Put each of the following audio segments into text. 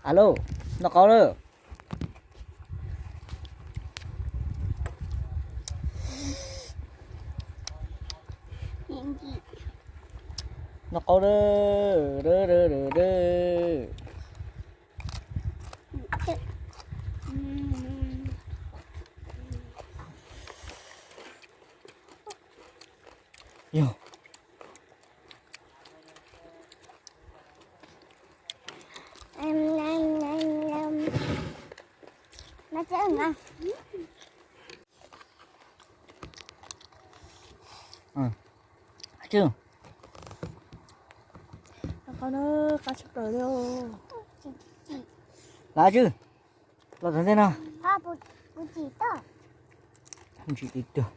Alo, noj qab lawm. Noj qab lawm. Yog. Qab tshaj plaws li. Lav tswj los txog ntej no. Tsis tib tug.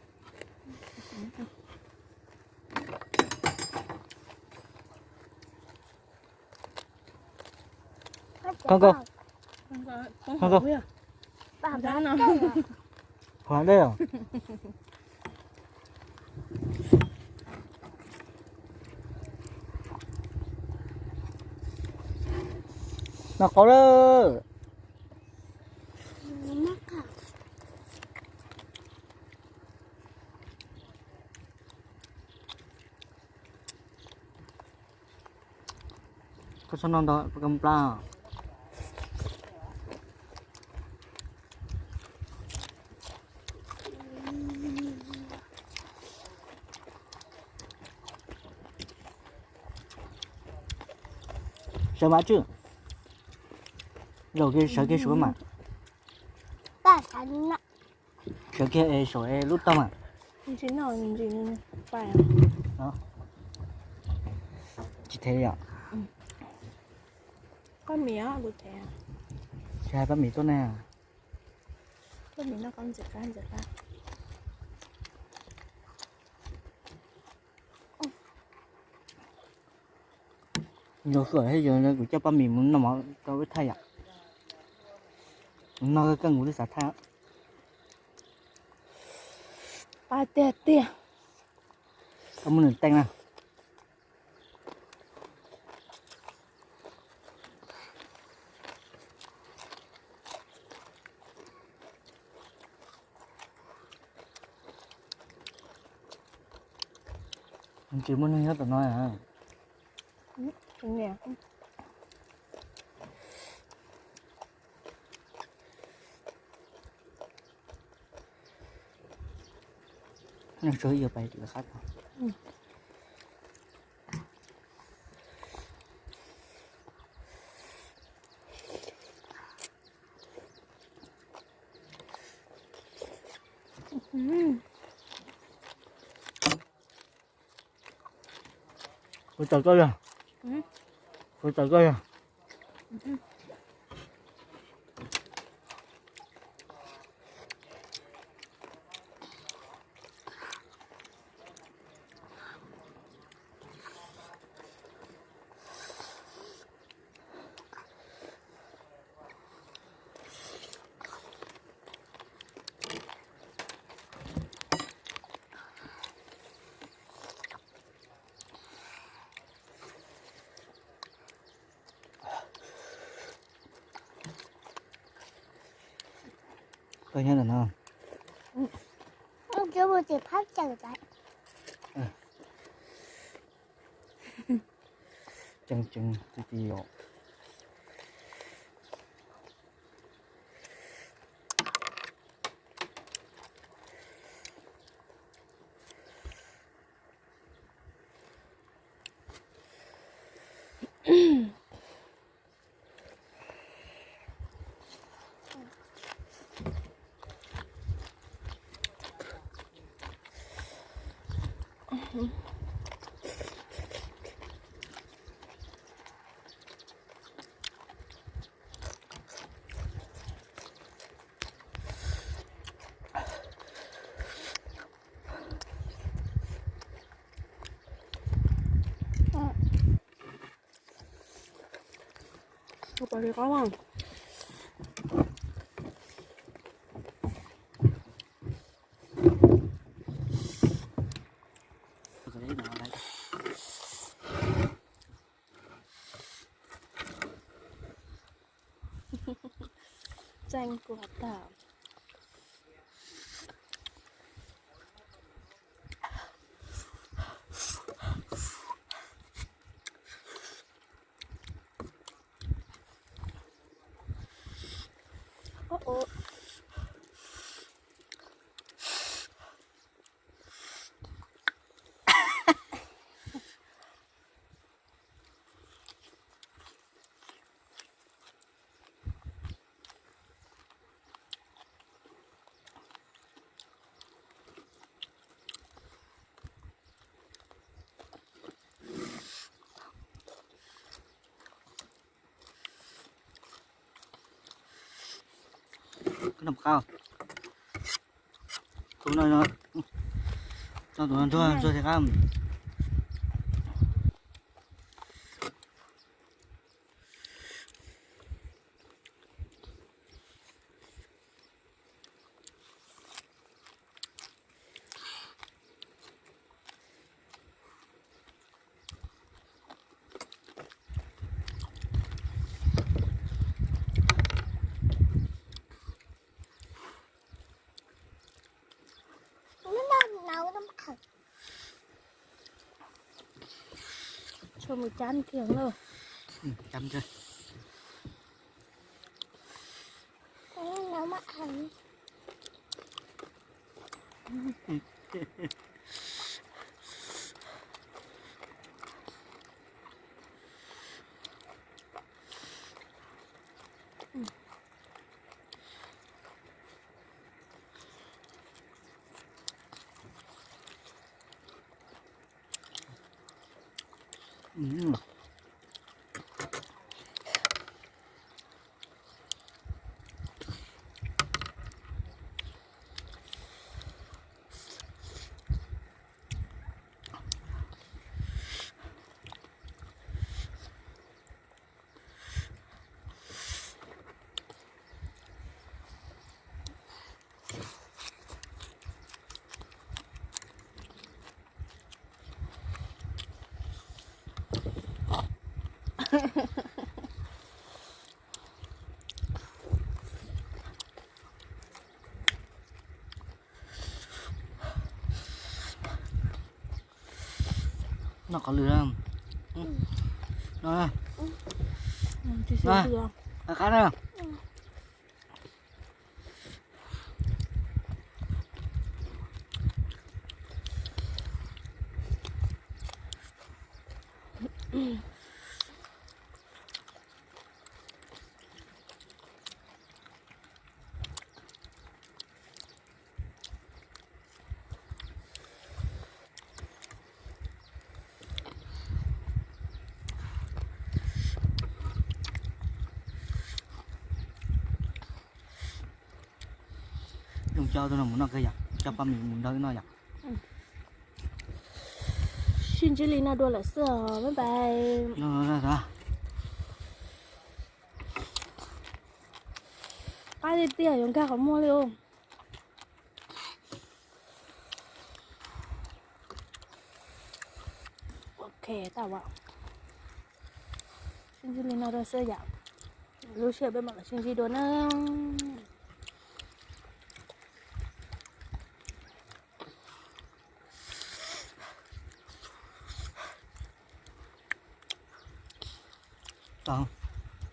Koj, koj, koj, koj. Hov dej os. Noj qab lawm. Koj txhob noj ntau, koj nplaj. Sawv mas tswj. Zaum kiag sawv kiag suav mas. Sawv kiag es saum lub tog mas. Tsis them li os. Tsis hais pab mim tuaj ne. Yog suam thiab yog kuv coj pab mim mus noj mov rau wb thaij yom. Noj kawg nkuv twb xav thaij. Pab tiag tiag. Koj muab nws teej na. Tsis muaj neeg nyob tom no. Neeg tsuag ib yam pais lawv qab tod. Kuv tawm koj yog. Kuv tawm koj yog. Koj nyob ntawm no. Ceeb ceeb ti ti os. Txeeb kuv has tag. Koj noj qab. Tus no, tus no ntsuag ntsuag thiab qab. Tshuav mus cab kiag lauj. Cab kiag. Noj qhov lwm. Noj, qab na. Coj tus no mus noj kawg yom, coj paj mis mus nrog wb noj yom. Sib ntsib li no dua lawm xwb os, bye bye. Qab tiag tiag, yuav nkag qhov muag li os. Ok, tau. Sib ntsib li no dua xwb yom. Lub sij hawm peb mam los sib ntsib dua na.